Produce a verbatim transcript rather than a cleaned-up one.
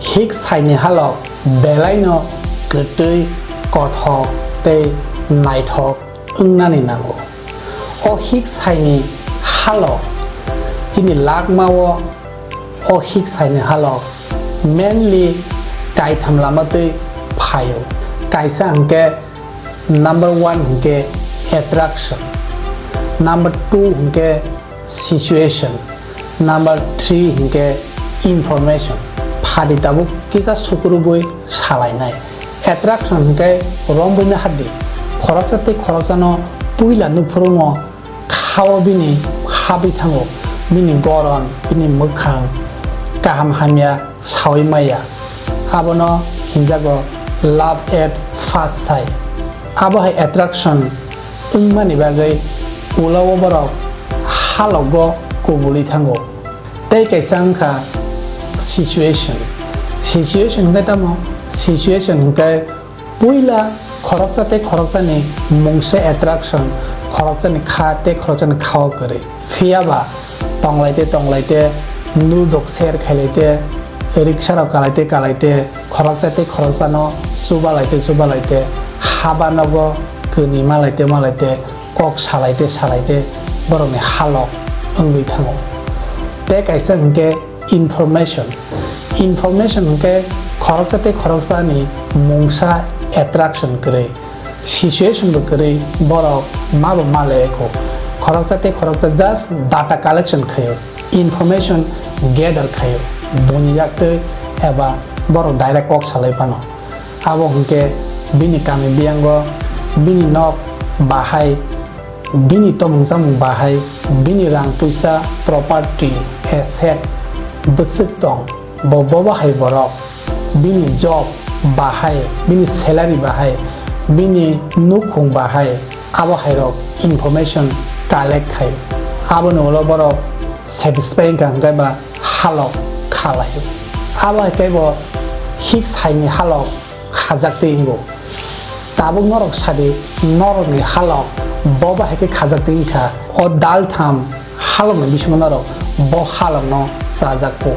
Hik saini halok belaino kwtwi, kothok tei naithok wngnani nango. O hik saini halok chini lakmao, o hik saini halok mainly kaitham lama twi phaio. Kaisa hwnkhe number one hwnkhe attraction, number two hwnkhe situation, number three hwnkhe information. Phadi tabuk kisa sukurubui salainai. Attraction hwnkhe rombuino hadi. Khoroksa tei khoroksano puila nuphuru no khao bini habwi thango, bini goron, bini mwkhang, kaham hamya saui maya. Abono hinjago love at first sight. Abo hai attraction wngmani bagwi ulo o borok halogo kubului thango. Tei kaisa wngkha situation. Situation hwnkhe tamo? Situation hwnkhe puila khoroksa tei khoroksani mungsa attraction, khoroksani kha tei khoroksani khao kwrwi. Phiyaba tonglai tei tonglai tei, nudok share khailai tei, riksarok kalai tei kalai tei, khoroksa tei khoroksano chubalai tei chubalai tei, haba nogo kwnwi malai tei malai tei, kok salai tei salai tei borokni halok wngwi thango. Tei kaisa hwnkhe information. Information hwnkhe khoroksa tei khoroksani mungsa attraction kwrwi, situation bo kwrwi, borok ma bo ma le kho. Khoroksa tei khoroksa just data collection khaio, information gather khaio, buini yak twi eba borok direct kok salai phano. Abo hwnkhe bini kami biyango, bini nok bahai, bini tomung chamung bahai, bini rang puisa, property, asset, bwswk tong, bo bobo hai borok, bini job bahai, bini salary bahai, bini nukhung bahai, abo hai rok information collect khai. Aboni ulo borok satisfy wngkha, hwnkhe ba halok khalai. Abo hai khe bo hik saini halok khajak twi wngo. Tabuk norok sadi, norokni halok bo bahai khe khajak twi wngkha. O daltham halokni bisingo norok bo halokno chajak kho.